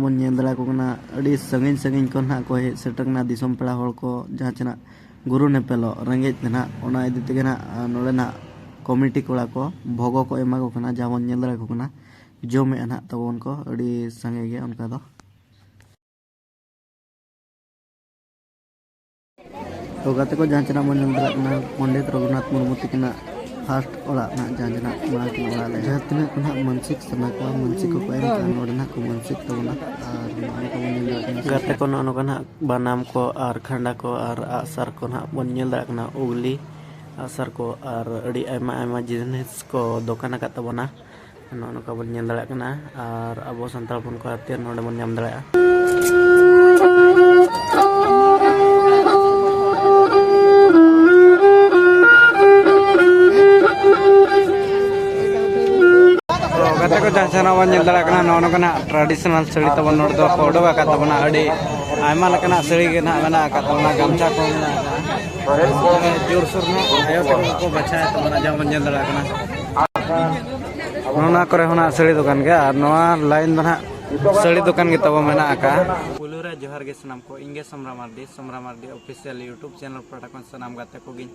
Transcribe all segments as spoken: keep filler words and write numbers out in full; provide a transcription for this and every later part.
ᱵᱚᱱ ᱧᱮᱞ ᱫᱟᱲᱮᱭᱟᱠᱚ ᱠᱟᱱᱟ, ᱟᱹᱰᱤ ᱥᱟᱺᱜᱤᱧ ᱥᱟᱺᱜᱤᱧ ᱠᱷᱚᱱ ᱱᱟᱦᱟᱜ ᱠᱚ ᱦᱮᱡ ᱥᱮᱴᱮᱨ ᱠᱟᱱᱟ ᱫᱤᱥᱚᱢ ᱯᱮᱲᱟ ᱦᱚᱲ ᱠᱚ, ᱡᱟᱦᱟᱸ ᱪᱮ ᱱᱟᱦᱟᱜ ᱜᱩᱨᱩ ᱧᱮᱯᱮᱞᱚᱜ ᱨᱮᱸᱜᱮᱡ ᱛᱮ ᱱᱟᱦᱟᱜ, ᱚᱱᱟ ᱤᱫᱤ ᱛᱮᱜᱮ ᱱᱟᱦᱟᱜ, ᱟᱨ ᱱᱚᱰᱮ ᱱᱟᱦᱟᱜ ᱠᱚᱢᱤᱴᱤ ᱠᱚᱲᱟ ᱠᱚ ᱵᱷᱚᱜᱚ ᱠᱚ ᱮᱢᱟ ᱠᱚ ᱠᱟᱱᱟ, ᱡᱟᱦᱟᱸ ᱵᱚᱱ ᱧᱮᱞ ᱫᱟᱲᱮᱭᱟᱠᱚ ᱠᱟᱱᱟ, ᱡᱚᱢᱮᱫᱼᱟ ᱱᱟᱦᱟᱜ ᱛᱟᱵᱚᱱ ᱠᱚ ᱟᱹᱰᱤ ᱥᱟᱸᱜᱮ ᱜᱮ ᱚᱱᱠᱟ ᱫᱚ᱾ ᱛᱚ ᱜᱟᱛᱮ ᱠᱚ, ᱡᱟᱦᱟᱸ ᱪᱮ ᱱᱟᱦᱟᱜ ᱵᱚᱱ ᱧᱮᱞ ᱫᱟᱲᱮᱭᱟᱜ ᱠᱟᱱᱟ, ᱯᱚᱱᱰᱤᱛ ᱨᱚᱜᱷᱩᱱᱟᱛᱷ ᱢᱩᱨᱢᱩ ᱛᱤᱠᱤᱱᱟᱜ ᱯᱷᱟᱥᱴ ᱚᱲᱟᱜ ᱱᱟᱦᱟᱜ, ᱡᱟᱦᱟᱸ ᱪᱮ ᱱᱟᱦᱟᱜ ᱢᱟᱲᱟᱝ ᱠᱤᱱ ᱚᱲᱟᱜ ᱞᱮᱫ, ᱡᱟᱦᱟᱸ ᱛᱤᱱᱟᱹᱜ ᱠᱚ ᱱᱟᱦᱟᱜ ᱢᱟᱱᱥᱤᱠ ᱥᱟᱱᱟ ᱠᱚᱣᱟ, ᱢᱟᱱᱥᱤᱠ ᱠᱚᱠᱚ ᱮᱢ ᱠᱟᱜᱼᱟ, ᱱᱚᱰᱮ ᱱᱟᱦᱟᱜ ᱠᱚ ᱢᱟᱱᱥᱤᱠ ᱛᱟᱵᱚᱱᱟ᱾ ᱟᱨ ᱱᱚᱜᱼᱚ ᱱᱚᱝᱠᱟ ᱵᱚᱱ ᱧᱮᱞ ᱫᱟᱲᱮᱭᱟᱜ ᱠᱟᱱᱟ᱾ ᱜᱟᱛᱮ ᱠᱚ, ᱱᱚᱜᱼᱚ ᱱᱚᱝᱠᱟ ᱱᱟᱦᱟᱜ ᱵᱟᱱᱟᱢ ᱠᱚ ᱟᱨ ᱠᱷᱟᱸᱰᱟ ᱠᱚ ᱟᱨ ᱟᱜᱼᱥᱟᱨ ᱠᱚ ᱱᱟᱦᱟᱜ ᱵᱚᱱ ᱧᱮᱞ ᱫᱟᱲᱮᱭᱟᱜ ᱠᱟᱱᱟ, ᱩᱜᱽᱞᱤ ᱟᱜᱼᱥᱟᱨ ᱠᱚ ᱟᱨ ᱟᱹᱰᱤ ᱟᱭᱢᱟ ᱟᱭᱢᱟ ᱡᱤᱱᱤᱥ ᱠᱚ ᱫᱚᱠᱟᱱ ᱟᱠᱟᱫ ᱛᱟᱵᱚᱱᱟ᱾ ᱱᱚᱜᱼᱚ ᱱᱚᱝᱠᱟ ᱵᱚᱱ ᱧᱮᱞ ᱫᱟᱲᱮᱭᱟᱜ ᱠᱟᱱᱟ᱾ ᱟᱨ ᱟᱵᱚ ᱥᱟᱱᱛᱟᱲ ᱦᱚᱯᱚᱱ ᱠᱚᱣᱟᱜ ᱦᱟᱹᱛᱤᱭᱟᱹᱨ ᱱᱚᱰᱮ ᱵᱚᱱ ᱧᱟᱢ ᱫᱟᱲᱮᱭᱟᱜᱼᱟ᱾ ᱛᱚ ᱜᱟᱛᱮ ᱠᱚ, ᱡᱟᱦᱟᱸ ᱪᱮ ᱱᱟᱦᱟᱜ ᱵᱚᱱ ᱧᱮᱞ ᱫᱟᱲᱮᱭᱟᱜ ᱠᱟᱱᱟ, ᱱᱚᱜᱼᱚ ᱱᱚᱝᱠᱟᱱᱟᱜ ᱴᱨᱟᱰᱤᱥᱚᱱᱟᱞ ᱥᱟᱹᱲᱤ ᱛᱟᱵᱚᱱ ᱱᱚᱰᱮ ᱫᱚ ᱠᱚ ᱚᱰᱚᱠ ᱟᱠᱟᱫ ᱛᱟᱵᱚᱱᱟ᱾ ᱟᱹᱰᱤ ᱟᱭᱢᱟ ᱞᱮᱠᱟᱱᱟᱜ ᱥᱟᱹᱲᱤ ᱜᱮ ᱱᱟᱦᱟᱜ ᱢᱮᱱᱟᱜ ᱟᱠᱟᱫ ᱛᱟᱵᱚᱱᱟ, ᱜᱟᱢᱪᱷᱟ ᱠᱚ ᱢᱮᱱᱟᱜ ᱟᱠᱟᱫᱼᱟ᱾ ᱡᱳᱨᱥᱳᱨ ᱱᱟᱦᱟᱜ ᱟᱭᱳ ᱛᱟᱠᱚ ᱠᱚ ᱵᱟᱪᱷᱟᱣᱮᱫ ᱛᱟᱵᱚᱱᱟ, ᱡᱟᱦᱟᱸ ᱵᱚᱱ ᱧᱮᱞ ᱫᱟᱲᱮᱭᱟᱜ ᱠᱟᱱᱟ᱾ ᱱᱚᱣᱟ ᱠᱚᱨᱮ ᱦᱚᱸ ᱱᱟᱦᱟᱜ ᱥᱟᱹᱲᱤ ᱫᱚᱠᱟᱱ ᱜᱮ, ᱟᱨ ᱱᱚᱣᱟ ᱞᱟᱭᱤᱱ ᱫᱚ ᱱᱟᱦᱟᱜ ᱥᱟᱹᱲᱤ ᱫᱚᱠᱟᱱ ᱜᱮ ᱛᱟᱵᱚ ᱢᱮᱱᱟᱜ ᱟᱠᱟᱫᱼᱟ᱾ ᱯᱩᱭᱞᱩ ᱨᱮ ᱡᱚᱦᱟᱨ ᱜᱮ ᱥᱟᱱᱟᱢ ᱠᱚ, ᱤᱧ ᱜᱮ Somra Mardi, Somra Mardi official YouTube channel ᱯᱟᱦᱴᱟ ᱠᱷᱚᱱ ᱥᱟᱱᱟᱢ ᱜᱟᱛᱮ ᱠᱚᱜᱮᱧ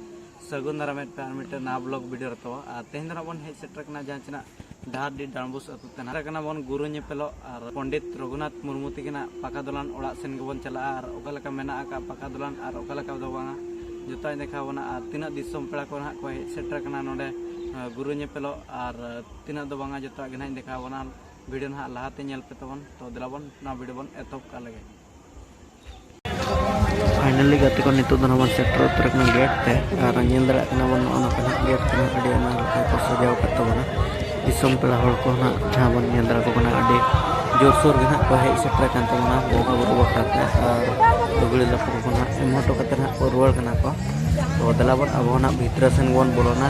ᱥᱟᱹᱜᱩᱱ ᱫᱟᱨᱟᱢᱮᱫ ᱯᱮᱭᱟ ᱟᱨ ᱢᱤᱫᱴᱮᱱ ᱱᱟᱣᱟ ᱵᱞᱚᱜ ᱵᱷᱤᱰᱤᱭᱳ ᱨᱮ᱾ ᱛᱚ ᱟᱨ ᱛᱮᱦᱮᱧ ᱫᱚ ᱱᱟᱦᱟᱜ ᱵᱚᱱ ᱦᱮᱡ ᱥᱮᱴᱮᱨ ᱠᱟᱱᱟ ᱡᱟᱦᱟᱸ ᱪᱮ ᱱᱟᱦᱟᱜ ᱰᱟᱦᱟᱨᱰᱤ ᱰᱟᱸᱰᱵᱳᱥ ᱟᱹᱛᱩ ᱛᱮ ᱱᱟᱦᱟᱜ ᱠᱟᱱᱟ ᱵᱚᱱ ᱜᱩᱨᱩ ᱧᱮᱯᱮᱞᱚᱜ ᱟᱨ ᱯᱚᱱᱰᱤᱛ ᱨᱚᱜᱷᱩᱱᱟᱛᱷ ᱢᱩᱨᱢᱩ ᱛᱤᱠᱤᱱᱟᱜ ᱯᱟᱠᱟ ᱫᱚᱞᱟᱱ ᱚᱲᱟᱜ ᱥᱮᱱ ᱜᱮᱵᱚᱱ ᱪᱟᱞᱟᱜᱼᱟ ᱟᱨ ᱚᱠᱟ ᱞᱮᱠᱟ ᱢᱮᱱᱟᱜ ᱟᱠᱟᱫ ᱯᱟᱠᱟ ᱫᱚᱞᱟᱱ ᱟᱨ ᱚᱠᱟ ᱞᱮᱠᱟ ᱫᱚ ᱵᱟᱝᱟ, ᱡᱚᱛᱚᱣᱟᱜ ᱤᱧ ᱫᱮᱠᱷᱟᱣ ᱵᱚᱱᱟ᱾ ᱟᱨ ᱛᱤᱱᱟᱹᱜ ᱫᱤᱥᱚᱢ ᱯᱮᱲᱟ ᱠᱚ ᱱᱟᱦᱟᱜ ᱠᱚ ᱦᱮᱡ ᱥᱮᱴᱮᱨ ᱠᱟᱱᱟ ᱱᱚᱰᱮ, ᱟᱸ, ᱜᱩᱨᱩ ᱧᱮᱯᱮᱞᱚᱜ ᱟᱨ ᱛᱤᱱᱟᱹᱜ ᱫᱚ ᱵᱟᱝᱟ, ᱡᱚᱛᱚᱣᱟᱜ ᱜᱮ ᱱᱟᱦᱟᱜ ᱤᱧ ᱫᱮᱠᱷᱟᱣ ᱵᱚᱱᱟ᱾ ᱵᱷᱤᱰᱤᱭᱳ ᱱᱟᱦᱟᱜ ᱞᱟᱦᱟᱛᱮ ᱧᱮᱞ ᱯᱮ ᱛᱟᱵᱚᱱ᱾ ᱛᱚ ᱫᱮᱞᱟ ᱵᱚᱱ ᱱᱚᱣᱟ ᱵᱷᱤᱰᱤᱭᱳ ᱵᱚᱱ ᱮᱛᱚᱦᱚᱵ ᱠᱟᱜ ᱞᱮᱜᱮ᱾ ᱯᱷᱟᱭᱱᱟᱞᱤ ᱜᱟᱛᱮ ᱠᱚ, ᱱᱤᱛᱚᱜ ᱫᱚ ᱱᱟᱦᱟᱜ ᱵᱚᱱ ᱥᱮᱴᱮᱨ ᱩᱛᱟᱹᱨ ᱟᱠᱟᱱᱟ ᱜᱮᱴ ᱛᱮ, ᱟᱨ ᱧᱮᱞ ᱫᱟᱲᱮᱭᱟᱜ ᱠᱟᱱᱟ ᱵᱚᱱ ᱱᱚᱜᱼᱚ ᱱᱚᱝᱠᱟ ᱱᱟᱦᱟᱜ ᱜᱮᱴ ᱠᱚ ᱱᱟᱦᱟᱜ ᱟᱹᱰᱤ ᱟᱭᱢᱟ ᱞᱮᱠᱟ ᱠᱚ ᱥᱟᱡᱟᱣ ᱟᱠᱟᱫ ᱛᱟᱵᱚᱱᱟ᱾ ᱫᱤᱥᱚᱢ ᱯᱮᱲᱟ ᱦᱚᱲ ᱠᱚ ᱱᱟᱦᱟᱜ ᱡᱟᱦᱟᱸ ᱵᱚᱱ ᱧᱮᱞ ᱫᱟᱲᱮ ᱟᱠᱚ ᱠᱟᱱᱟ, ᱟᱹᱰᱤ ᱡᱳᱨᱥᱳᱨ ᱜᱮ ᱱᱟᱦᱟᱜ ᱠᱚ ᱦᱮᱡ ᱥᱮᱴᱮᱨ ᱟᱠᱟᱱ ᱛᱟᱵᱚᱱᱟ ᱵᱚᱸᱜᱟ ᱵᱩᱨᱩ ᱵᱟᱠᱷᱨᱟ ᱛᱮ, ᱟᱨ ᱞᱩᱜᱽᱲᱤ ᱞᱟᱯᱚ ᱠᱚ ᱱᱟᱦᱟᱜ ᱮᱢ ᱦᱚᱴᱚ ᱠᱟᱛᱮ ᱱᱟᱦᱟᱜ ᱠᱚ ᱨᱩᱣᱟᱹᱲ ᱠᱟᱱᱟ ᱠᱚ᱾ ᱛᱚ ᱫᱮᱞᱟ ᱵᱚᱱ ᱟᱵᱚ ᱦᱚᱸ ᱱᱟᱦᱟᱜ ᱵᱷᱤᱛᱨᱤ ᱥᱮᱱ ᱵᱚᱱ ᱵᱚᱞᱚᱱᱟ᱾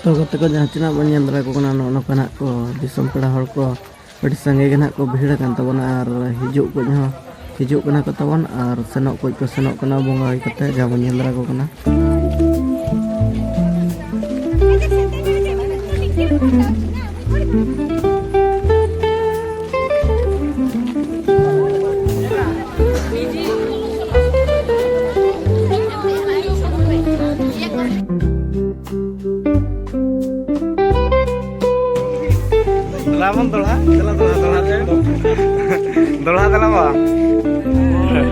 ᱛᱚ ᱜᱟᱛᱮ ᱠᱚ, ᱡᱟᱦᱟᱸ ᱛᱤᱱᱟᱹᱜ ᱵᱚᱱ ᱧᱮᱞ ᱫᱟᱲᱮᱭᱟᱠᱚ ᱠᱟᱱᱟ, ᱱᱚᱜᱼᱚ ᱱᱚᱝᱠᱟ ᱱᱟᱜ ᱠᱚ ᱫᱤᱥᱚᱢ ᱯᱮᱲᱟ ᱦᱚᱲ ᱠᱚ ᱟᱹᱰᱤ ᱥᱟᱸᱜᱮ ᱜᱮ ᱱᱟᱜ ᱠᱚ ᱵᱷᱤᱲ ᱟᱠᱟᱱ ᱛᱟᱵᱚᱱᱟ, ᱟᱨ ᱦᱤᱡᱩᱜ ᱠᱚ ᱦᱚᱸ ᱦᱤᱡᱩᱜ ᱠᱟᱱᱟ ᱠᱚ ᱛᱟᱵᱚᱱ, ᱟᱨ ᱥᱮᱱᱚᱜ ᱠᱚ ᱠᱚ ᱥᱮᱱᱚᱜ ᱠᱟᱱᱟ ᱵᱚᱸᱜᱟ ᱦᱩᱭ ᱠᱟᱛᱮ, ᱡᱟᱦᱟᱸ ᱵᱚᱱ ᱧᱮᱞ ᱫᱟᱲᱮᱭᱟᱠᱚ ᱠᱟᱱᱟ᱾ ᱫᱮᱞᱟ ᱵᱚᱱ ᱫᱚᱦᱲᱟ, ᱫᱮᱞᱟ, ᱫᱚᱦᱲᱟ, ᱫᱚᱦᱲᱟ ᱛᱮ᱾ ᱫᱚᱦᱲᱟ ᱫᱮᱞᱟ ᱵᱚᱱ᱾ ᱦᱳᱭ,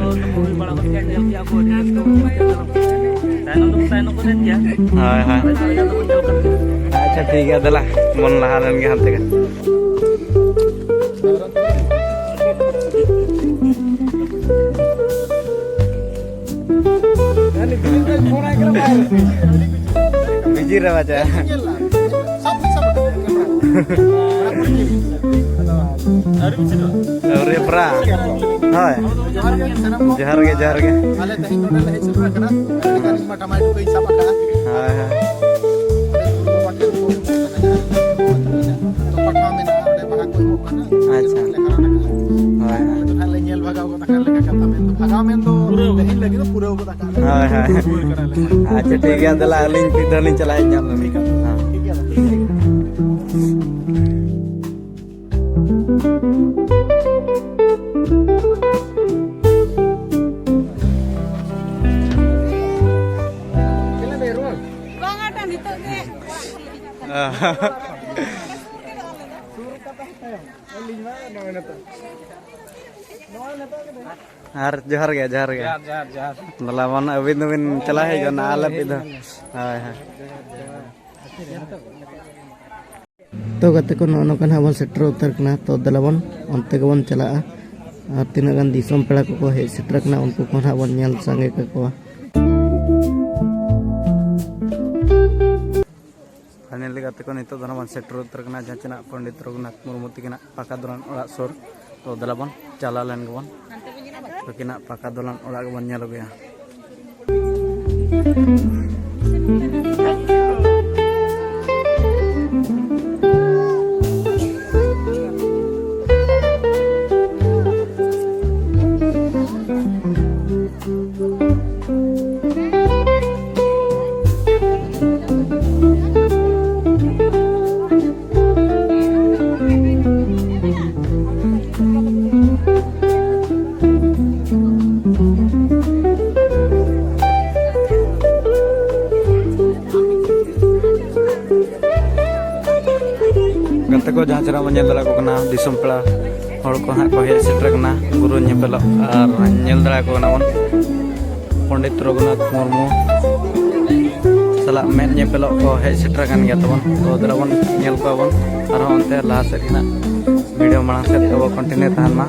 ᱦᱳᱭ᱾ ᱟᱪᱪᱷᱟ, ᱴᱷᱤᱠ ᱜᱮᱭᱟ, ᱫᱮᱞᱟ ᱵᱚᱱ ᱞᱟᱦᱟ ᱞᱮᱱ ᱜᱮ ᱦᱟᱱᱛᱮ ᱜᱮ᱾ ᱵᱤᱡᱤ ᱨᱮ ᱵᱟᱡᱟ᱾ ᱟᱹᱣᱨᱤ ᱯᱨᱟ᱾ ᱦᱳᱭ᱾ ᱡᱚᱦᱟᱨ ᱜᱮ, ᱡᱚᱦᱟᱨ ᱜᱮ᱾ ᱟᱞᱮ ᱛᱮᱦᱮᱧ ᱱᱚᱰᱮ ᱞᱮ ᱦᱮᱡ ᱥᱮᱴᱮᱨ ᱟᱠᱟᱱᱟ᱾ ᱟᱹᱰᱤ ᱜᱟᱱ ᱤᱧ ᱢᱟ ᱴᱟᱢᱟᱭ ᱴᱩᱠᱩᱡ ᱤᱧ ᱥᱟᱵ ᱟᱠᱟᱫᱼᱟ᱾ ᱦᱳᱭ, ᱦᱳᱭ᱾ ᱚᱸᱰᱮ ᱜᱩᱨᱩ ᱵᱟᱵᱟ ᱴᱷᱮᱱ ᱠᱚ ᱛᱚᱯᱟ ᱴᱷᱟᱶ ᱢᱮᱱᱟᱜᱼᱟ, ᱚᱸᱰᱮ ᱵᱟᱦᱟ ᱠᱚ ᱮᱢᱚᱜ ᱠᱟᱱᱟ᱾ ᱟᱪᱪᱷᱟ᱾ ᱞᱮ ᱦᱟᱨᱟ ᱨᱟᱠᱟᱵᱼᱟ᱾ ᱦᱳᱭ, ᱦᱳᱭ᱾ ᱟᱞᱮ ᱫᱚ ᱱᱟᱦᱟᱜ ᱞᱮ ᱧᱮᱞ ᱵᱷᱟᱜᱟᱣ ᱜᱚᱫ ᱟᱠᱟᱱ ᱞᱮᱠᱟ ᱠᱟᱛᱷᱟ ᱢᱮᱱ ᱫᱚ᱾ ᱵᱷᱟᱜᱟᱣ ᱢᱮᱱ ᱫᱚ ᱛᱮᱦᱮᱧ ᱞᱟᱹᱜᱤᱫ ᱫᱚ ᱯᱩᱨᱟᱹᱣ ᱜᱚᱫ ᱟᱠᱟᱱᱟ᱾ ᱦᱳᱭ, ᱦᱳᱭ᱾ ᱟᱪᱪᱷᱟ, ᱴᱷᱤᱠ ᱜᱮᱭᱟ, ᱫᱮᱞᱟ, ᱟᱹᱞᱤᱧ ᱢᱤᱫ ᱫᱷᱟᱣ ᱞᱤᱧ ᱪᱟᱞᱟᱜ ᱦᱮᱡ ᱧᱚᱜ ᱞᱮᱱ ᱜᱮ᱾ ᱴᱷᱤᱠ ᱜᱮᱭᱟ᱾ ᱵᱟᱝ, ᱟᱴᱟ ᱱᱤᱛᱚᱜ ᱜᱮ᱾ ᱟᱨ ᱡᱚᱦᱟᱨ ᱜᱮ, ᱡᱚᱦᱟᱨ ᱜᱮ᱾ ᱡᱚᱦᱟᱨ, ᱡᱚᱦᱟᱨ, ᱡᱚᱦᱟᱨ᱾ ᱫᱮᱞᱟ ᱵᱚᱱ, ᱟᱹᱵᱤᱱ ᱫᱚᱵᱤᱱ ᱪᱟᱞᱟᱣ ᱦᱮᱡ ᱮᱱᱟ, ᱟᱞᱮ ᱢᱤᱫ ᱫᱷᱟᱣ᱾ ᱦᱳᱭ, ᱦᱳᱭ᱾ ᱛᱚ ᱜᱟᱛᱮ ᱠᱚ, ᱱᱚᱜᱼᱚ ᱱᱚᱝᱠᱟ ᱱᱟᱦᱟᱜ ᱵᱚᱱ ᱥᱮᱴᱮᱨ ᱩᱛᱟᱹᱨ ᱠᱟᱱᱟ᱾ ᱛᱚ ᱫᱮᱞᱟ ᱵᱚᱱ, ᱚᱱᱛᱮ ᱜᱮᱵᱚᱱ ᱪᱟᱞᱟᱜᱼᱟ᱾ ᱟᱨ ᱛᱤᱱᱟᱹᱜ ᱜᱟᱱ ᱫᱤᱥᱚᱢ ᱯᱮᱲᱟ ᱠᱚᱠᱚ ᱦᱮᱡ ᱥᱮᱴᱮᱨ ᱠᱟᱱᱟ, ᱩᱱᱠᱩ ᱠᱚ ᱱᱟᱦᱟᱜ ᱵᱚᱱ ᱧᱮᱞ ᱥᱟᱸᱜᱮ ᱠᱟᱠᱚᱣᱟ᱾ ᱯᱷᱟᱭᱱᱟᱞᱤ ᱜᱟᱛᱮ ᱠᱚ, ᱱᱤᱛᱚᱜ ᱫᱚ ᱱᱟᱦᱟᱜ ᱵᱚᱱ ᱥᱮᱴᱮᱨ ᱩᱛᱟᱹᱨ ᱠᱟᱱᱟ ᱡᱟᱦᱟᱸ ᱪᱮ ᱱᱟᱦᱟᱜ ᱯᱚᱱᱰᱤᱛ ᱨᱚᱜᱷᱩᱱᱟᱛᱷ ᱢᱩᱨᱢᱩ ᱛᱤᱠᱤᱱᱟᱜ ᱯᱟᱠᱟ ᱫᱚᱞᱟᱱ ᱚᱲᱟᱜ ᱥᱩᱨ᱾ ᱛᱚ ᱫᱮᱞᱟ ᱵᱚᱱ ᱪᱟᱞᱟᱣ ᱞᱮᱱ ᱜᱮᱵᱚᱱ, ᱛᱟᱹᱠᱤᱱᱟᱜ ᱯᱟᱠᱟ ᱫᱚᱞᱟᱱ ᱚᱲᱟᱜ ᱜᱮᱵᱚᱱ ᱧᱮᱞ ᱟᱹᱜᱩᱭᱟ᱾ ᱵᱚᱱ ᱧᱮᱞ ᱫᱟᱲᱮᱭᱟᱠᱚ ᱠᱟᱱᱟ, ᱫᱤᱥᱚᱢ ᱯᱮᱲᱟ ᱦᱚᱲ ᱠᱚ ᱦᱟᱸᱜ ᱠᱚ ᱦᱮᱡ ᱥᱮᱴᱮᱨ ᱠᱟᱱᱟ ᱜᱩᱨᱩ ᱧᱮᱯᱮᱞᱚᱜ, ᱟᱨ ᱧᱮᱞ ᱫᱟᱲᱮᱭᱟᱠᱚ ᱠᱟᱱᱟ ᱵᱚᱱ ᱯᱚᱱᱰᱤᱛ ᱨᱚᱜᱷᱩᱱᱟᱛᱷ ᱢᱩᱨᱢᱩ ᱥᱟᱞᱟᱜ ᱢᱮᱫ ᱧᱮᱯᱮᱞᱚᱜ ᱠᱚ ᱦᱮᱡ ᱥᱮᱴᱮᱨ ᱟᱠᱟᱱ ᱜᱮᱭᱟ ᱛᱟᱵᱚᱱ᱾ ᱛᱚ ᱫᱮᱞᱟ ᱵᱚᱱ ᱧᱮᱞ ᱠᱚᱣᱟ ᱵᱚᱱ ᱟᱨᱦᱚᱸ ᱚᱱᱛᱮ ᱞᱟᱦᱟ ᱥᱮᱫ ᱜᱮ ᱦᱟᱸᱜ ᱵᱷᱤᱰᱤᱭᱳ ᱢᱟᱲᱟᱝ ᱥᱮᱫ ᱛᱮᱵᱚ ᱠᱚᱱᱴᱤᱱᱤᱭᱩ ᱛᱟᱦᱮᱱ ᱢᱟ᱾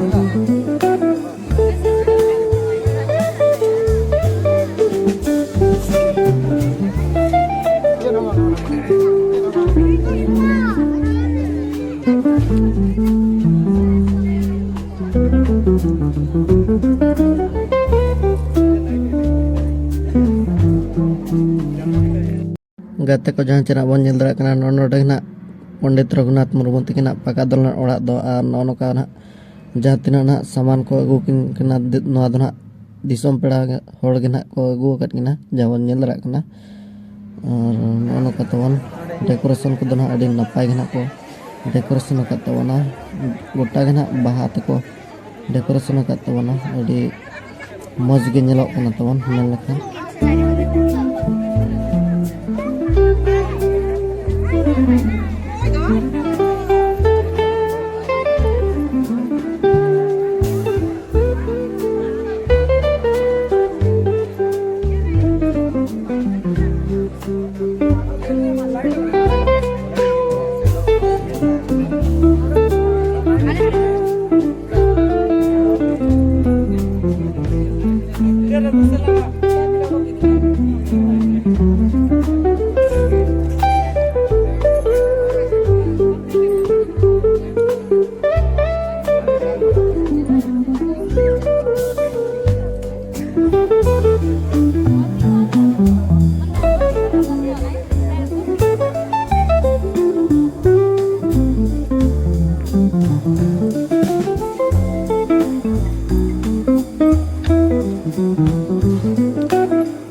ᱜᱟᱛᱮ ᱠᱚ, ᱡᱟᱦᱟᱸ ᱪᱮ ᱱᱟᱜ ᱵᱚᱱ ᱧᱮᱞ ᱫᱟᱲᱮᱭᱟᱜ ᱠᱟᱱᱟ, ᱱᱚᱜᱼᱚ ᱱᱚᱰᱮ ᱜᱮ ᱱᱟᱜ ᱯᱚᱱᱰᱤᱛ ᱨᱚᱜᱷᱩᱱᱟᱛᱷ ᱢᱩᱨᱢᱩ ᱛᱟᱹᱠᱤᱱᱟᱜ ᱯᱟᱠᱟ ᱫᱚᱞᱟᱱ ᱚᱲᱟᱜ ᱫᱚ᱾ ᱟᱨ ᱱᱚᱜᱼᱚ ᱱᱚᱝᱠᱟ ᱱᱟᱜ ᱡᱟᱦᱟᱸ ᱛᱤᱱᱟᱹᱜ ᱱᱟᱜ ᱥᱟᱢᱟᱱ ᱠᱚ ᱟᱹᱜᱩ ᱠᱤᱱ ᱠᱟᱱᱟ, ᱫᱤ-, ᱱᱚᱣᱟ ᱫᱚ ᱱᱟᱜ ᱫᱤᱥᱚᱢ ᱯᱮᱲᱟ ᱦᱚᱲ ᱜᱮ ᱱᱟᱜ ᱠᱚ ᱟᱹᱜᱩ ᱟᱠᱟᱫ ᱠᱤᱱᱟ, ᱡᱟᱦᱟᱸ ᱵᱚᱱ ᱧᱮᱞ ᱫᱟᱲᱮᱭᱟᱜ ᱠᱟᱱᱟ᱾ ᱟᱨ ᱱᱚᱜᱼᱚ ᱱᱚᱝᱠᱟ ᱛᱟᱵᱚᱱ ᱰᱮᱠᱳᱨᱮᱥᱚᱱ ᱠᱚᱫᱚ ᱱᱟᱜ ᱟᱹᱰᱤ ᱱᱟᱯᱟᱭ ᱜᱮ ᱱᱟᱜ ᱠᱚ ᱰᱮᱠᱳᱨᱮᱥᱚᱱ ᱟᱠᱟᱫ ᱛᱟᱵᱚᱱᱟ᱾ ᱜᱚᱴᱟ ᱜᱮ ᱱᱟᱜ ᱵᱟᱦᱟ ᱛᱮᱠᱚ ᱰᱮᱠᱳᱨᱮᱥᱚᱱ ᱟᱠᱟᱫ ᱛᱟᱵᱚᱱᱟ᱾ ᱟᱹᱰᱤ ᱢᱚᱡᱽ ᱜᱮ ᱧᱮᱞᱚᱜ ᱠᱟᱱᱟ ᱛᱟᱵᱚᱱ ᱢᱮᱱ ᱞᱮᱠᱷᱟᱱ᱾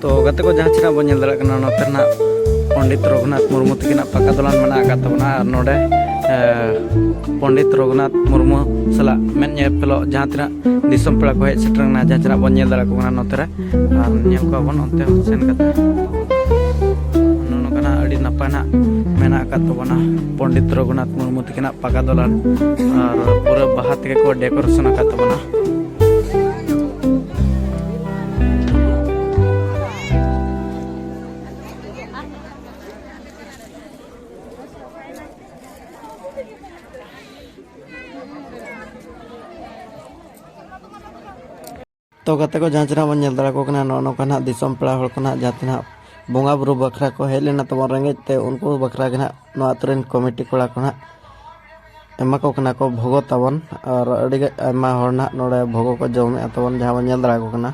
ᱛᱚ ᱜᱟᱛᱮ ᱠᱚ, ᱡᱟᱦᱟᱸ ᱪᱮ ᱱᱟᱜ ᱵᱚᱱ ᱧᱮᱞ ᱫᱟᱲᱮᱭᱟᱜ ᱠᱟᱱᱟ, ᱱᱚᱛᱮ ᱨᱮᱱᱟᱜ ᱯᱚᱱᱰᱤᱛ ᱨᱚᱜᱷᱩᱱᱟᱛᱷ ᱢᱩᱨᱢᱩ ᱛᱟᱹᱠᱤᱱᱟᱜ ᱯᱟᱠᱟ ᱫᱚᱞᱟᱱ ᱢᱮᱱᱟᱜ ᱟᱠᱟᱫ ᱛᱟᱵᱚᱱᱟ᱾ ᱟᱨ ᱱᱚᱰᱮ, ᱮ, ᱯᱚᱱᱰᱤᱛ ᱨᱚᱜᱷᱩᱱᱟᱛᱷ ᱢᱩᱨᱢᱩ ᱥᱟᱞᱟᱜ ᱢᱮᱫ ᱧᱮᱯᱮᱞᱚᱜ ᱡᱟᱦᱟᱸ ᱛᱤᱱᱟᱹᱜ ᱫᱤᱥᱚᱢ ᱯᱮᱲᱟ ᱠᱚ ᱦᱮᱡ ᱥᱮᱴᱮᱨ ᱟᱠᱟᱱᱟ, ᱡᱟᱦᱟᱸ ᱪᱮ ᱱᱟᱜ ᱵᱚᱱ ᱧᱮᱞ ᱫᱟᱲᱮᱭᱟᱠᱚ ᱠᱟᱱᱟ ᱱᱚᱛᱮ ᱨᱮ᱾ ᱟᱨ ᱧᱮᱞ ᱠᱚᱣᱟ ᱵᱚᱱ ᱚᱱᱛᱮ ᱦᱚᱸ ᱥᱮᱱ ᱠᱟᱛᱮ᱾ ᱱᱚᱜᱼᱚ ᱱᱚᱝᱠᱟᱱᱟᱜ ᱟᱹᱰᱤ ᱱᱟᱯᱟᱭ ᱱᱟᱜ ᱢᱮᱱ ᱢᱮᱱᱟᱜ ᱟᱠᱟᱫ ᱛᱟᱵᱚᱱᱟ ᱯᱚᱱᱰᱤᱛ ᱨᱚᱜᱷᱩᱱᱟᱛᱷ ᱢᱩᱨᱢᱩ ᱛᱟᱹᱠᱤᱱᱟᱜ ᱯᱟᱠᱟ ᱫᱚᱞᱟᱱ, ᱟᱨ ᱯᱩᱨᱟᱹ ᱵᱟᱦᱟ ᱛᱮᱜᱮ ᱠᱚ decoration ᱟᱠᱟᱫ ᱛᱟᱵᱚᱱᱟ᱾ ᱛᱚ ᱜᱟᱛᱮ ᱠᱚ, ᱡᱟᱦᱟᱸ ᱪᱮ ᱱᱟᱦᱟᱜ ᱵᱚᱱ ᱧᱮᱞ ᱫᱟᱲᱮ ᱟᱠᱚ ᱠᱟᱱᱟ, ᱱᱚᱜᱼᱚ ᱱᱚᱝᱠᱟ ᱱᱟᱦᱟᱜ ᱫᱤᱥᱚᱢ ᱯᱮᱲᱟ ᱦᱚᱲ ᱠᱚ ᱱᱟᱦᱟᱜ ᱡᱟᱦᱟᱸ ᱛᱤᱱᱟᱹᱜ ᱵᱚᱸᱜᱟ ᱵᱩᱨᱩ ᱵᱟᱠᱷᱨᱟ ᱠᱚ ᱦᱮᱡ ᱞᱮᱱᱟ ᱛᱟᱵᱚᱱ ᱨᱮᱸᱜᱮᱡ ᱛᱮ, ᱩᱱᱠᱩ ᱵᱟᱠᱷᱨᱟ ᱜᱮ ᱱᱟᱦᱟᱜ ᱱᱚᱣᱟ ᱟᱹᱛᱩ ᱨᱮᱱ ᱠᱚᱢᱤᱴᱤ ᱠᱚᱲᱟ ᱠᱚ ᱱᱟᱦᱟᱜ ᱮᱢᱟ ᱠᱚ ᱠᱟᱱᱟ ᱠᱚ ᱵᱷᱳᱜᱚ ᱛᱟᱵᱚᱱ᱾ ᱟᱨ ᱟᱹᱰᱤ ᱜᱟ-, ᱟᱭᱢᱟ ᱦᱚᱲ ᱱᱟᱦᱟᱜ ᱱᱚᱰᱮ ᱵᱷᱳᱜᱚ ᱠᱚ ᱡᱚᱢᱮᱫᱼᱟ ᱛᱟᱵᱚᱱ, ᱡᱟᱦᱟᱸ ᱵᱚᱱ ᱧᱮᱞ ᱫᱟᱲᱮ ᱟᱠᱚ ᱠᱟᱱᱟ᱾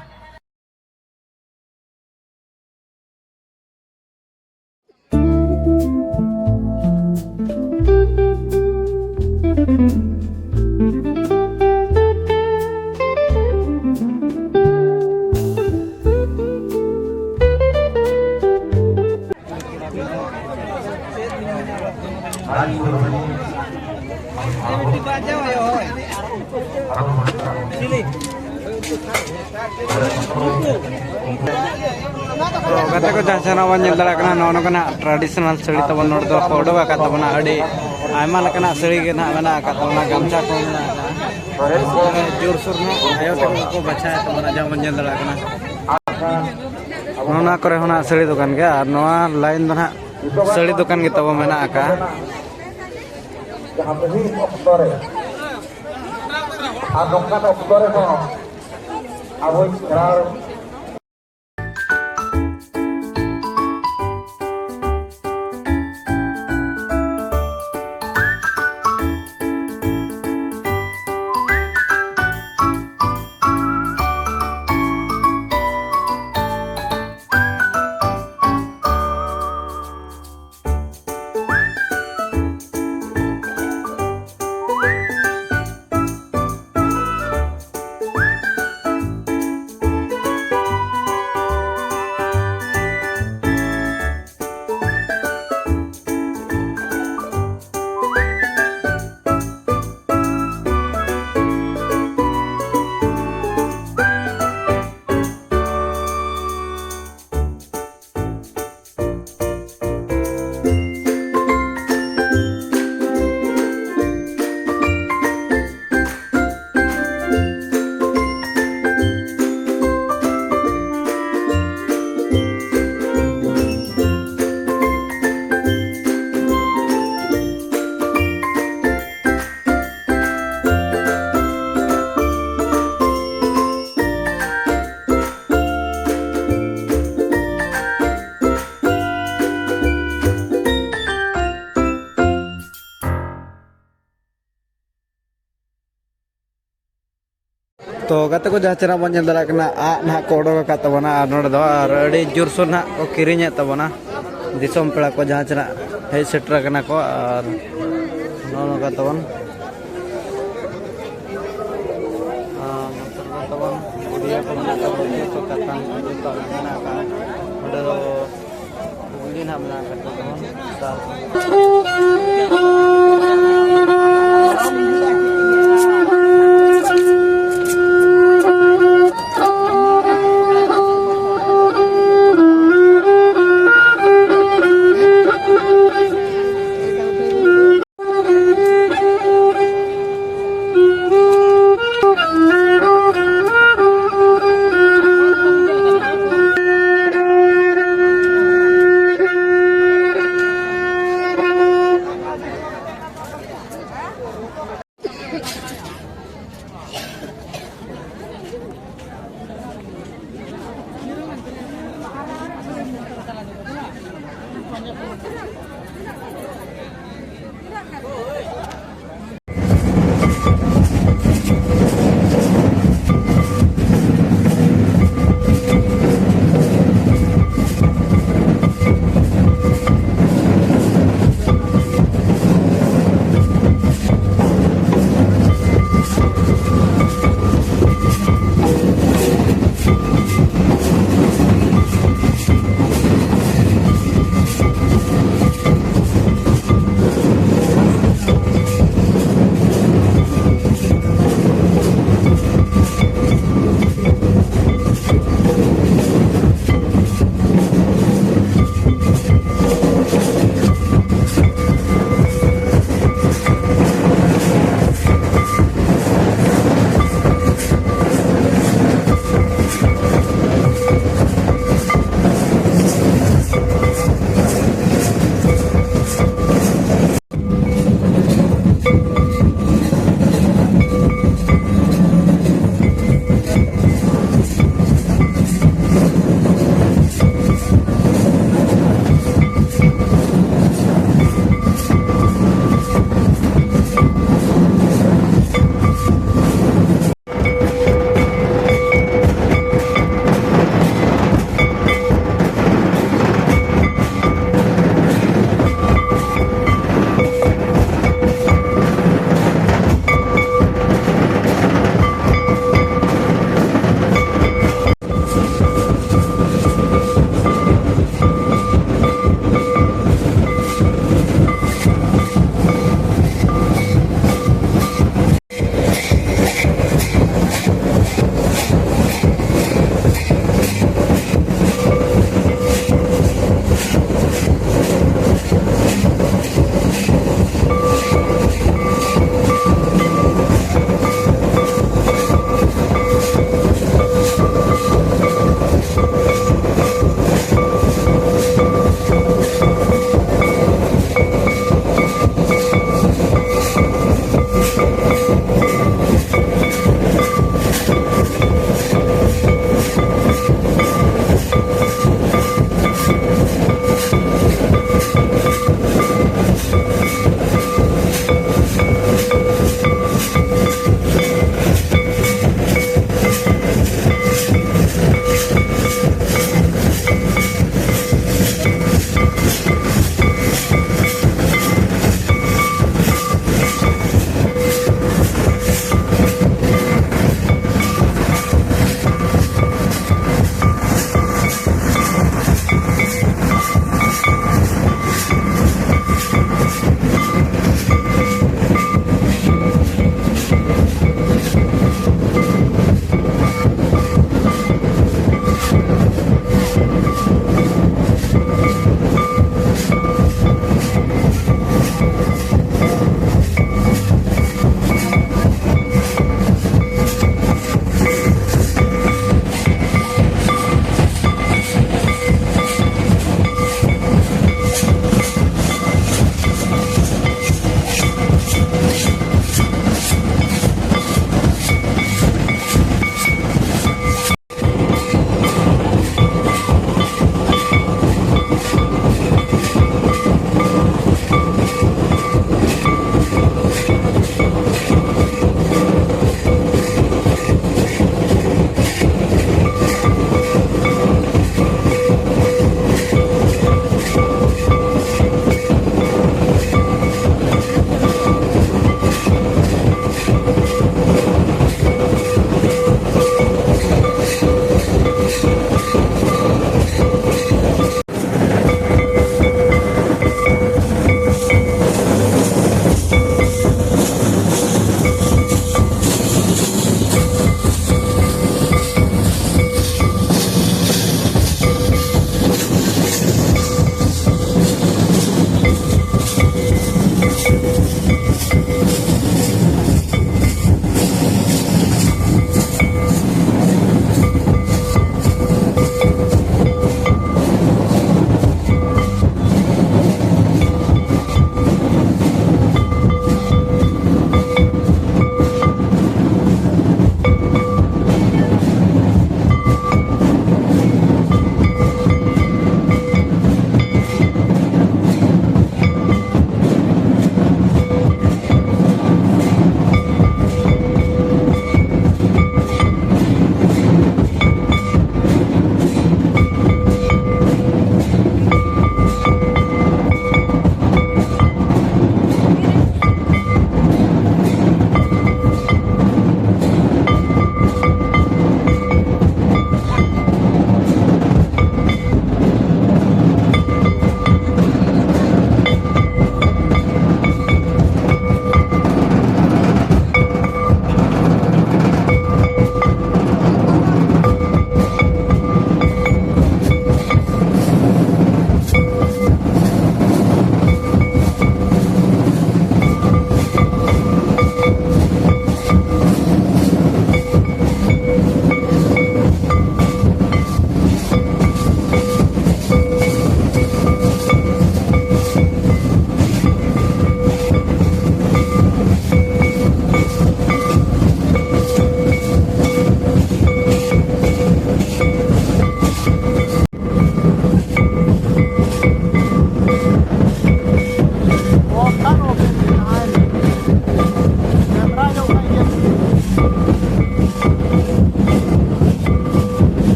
ᱛᱚ ᱜᱟᱛᱮ ᱠᱚ, ᱡᱟᱦᱟᱸ ᱪᱮ ᱱᱟᱦᱟᱜ ᱵᱚᱱ ᱧᱮᱞ ᱫᱟᱲᱮᱭᱟᱜ ᱠᱟᱱᱟ, ᱱᱚᱜᱼᱚ ᱱᱚᱝᱠᱟᱱᱟᱜ traditional ᱥᱟᱹᱲᱤ ᱛᱟᱵᱚᱱ ᱱᱚᱰᱮ ᱫᱚ ᱠᱚ ᱚᱰᱚᱠ ᱟᱠᱟᱫ ᱛᱟᱵᱚᱱᱟ᱾ ᱟᱹᱰᱤ ᱟᱭᱢᱟ ᱞᱮᱠᱟᱱᱟᱜ ᱥᱟᱹᱲᱤ ᱜᱮ ᱱᱟᱦᱟᱜ ᱢᱮᱱᱟᱜ ᱟᱠᱟᱫ ᱛᱟᱵᱚᱱᱟ, ᱜᱟᱢᱪᱷᱟ ᱠᱚ ᱢᱮᱱᱟᱜ ᱟᱠᱟᱫᱼᱟ᱾ ᱡᱳᱨᱥᱳᱨ ᱱᱟᱦᱟᱜ ᱟᱭᱳ ᱛᱟᱠᱚ ᱠᱚ ᱵᱟᱪᱷᱟᱣᱮᱫ ᱛᱟᱵᱚᱱᱟ, ᱡᱟᱦᱟᱸ ᱵᱚᱱ ᱧᱮᱞ ᱫᱟᱲᱮᱭᱟᱜ ᱠᱟᱱᱟ᱾ ᱱᱚᱜᱼᱚ ᱱᱚᱣᱟ ᱠᱚᱨᱮ ᱦᱚᱸ ᱱᱟᱦᱟᱜ ᱥᱟᱹᱲᱤ ᱫᱚᱠᱟᱱ ᱜᱮ, ᱟᱨ ᱱᱚᱣᱟ line ᱫᱚ ᱱᱟᱦᱟᱜ ᱥᱟᱹᱲᱤ ᱫᱚᱠᱟᱱ ᱜᱮ ᱛᱟᱵᱚ ᱢᱮᱱᱟᱜ ᱟᱠᱟᱫᱼᱟ᱾ ᱡᱟᱦᱟᱸ ᱛᱤᱱᱟᱹᱜ ᱚᱠᱛᱚ ᱨᱮ ᱟᱨ ᱱᱚᱝᱠᱟᱱ ᱚᱠᱛᱚ ᱨᱮᱦᱚᱸ ᱟᱵᱚᱭᱤᱡ ᱠᱷᱮᱨᱣᱟᱲ ᱛᱚ ᱜᱟᱛᱮ ᱠᱚ, ᱡᱟᱦᱟᱸ ᱪᱮ ᱱᱟᱜ ᱵᱚᱱ ᱧᱮᱞ ᱫᱟᱲᱮᱭᱟᱜ ᱠᱟᱱᱟ, ᱟᱜ ᱱᱟᱦᱟᱜ ᱠᱚ ᱚᱰᱚᱠ ᱟᱠᱟᱫ ᱛᱟᱵᱚᱱᱟ, ᱟᱨ ᱱᱚᱰᱮ ᱫᱚ ᱟᱨ ᱟᱹᱰᱤ ᱡᱳᱨᱥᱳᱨ ᱱᱟᱦᱟᱜ ᱠᱚ ᱠᱤᱨᱤᱧᱮᱫ ᱛᱟᱵᱚᱱᱟ ᱫᱤᱥᱚᱢ ᱯᱮᱲᱟ ᱠᱚ, ᱡᱟᱦᱟᱸ ᱪᱮ ᱱᱟᱜ ᱦᱮᱡ ᱥᱮᱴᱮᱨ ᱟᱠᱟᱱᱟ ᱠᱚ᱾ ᱟᱨ ᱱᱚᱜᱼᱚ ᱱᱚᱝᱠᱟ ᱛᱟᱵᱚᱱ, ᱟᱨ ᱱᱚᱛᱮ ᱨᱮᱫᱚ ᱛᱟᱵᱚᱱ ᱵᱩᱰᱷᱤᱭᱟᱹ ᱠᱚ ᱢᱮᱱᱟᱜ ᱠᱚᱣᱟ, ᱵᱩᱰᱷᱤᱭᱟᱹ ᱠᱚ ᱠᱟᱛᱷᱟ ᱡᱚᱛᱚ ᱢᱮᱱᱟᱜ ᱟᱠᱟᱫᱼᱟ᱾ ᱚᱸᱰᱮ ᱫᱚ ᱠᱩᱞᱦᱤ ᱱᱟᱦᱟᱜ ᱢᱮᱱᱟᱜ ᱟᱠᱟᱫ ᱛᱟᱵᱚᱱ᱾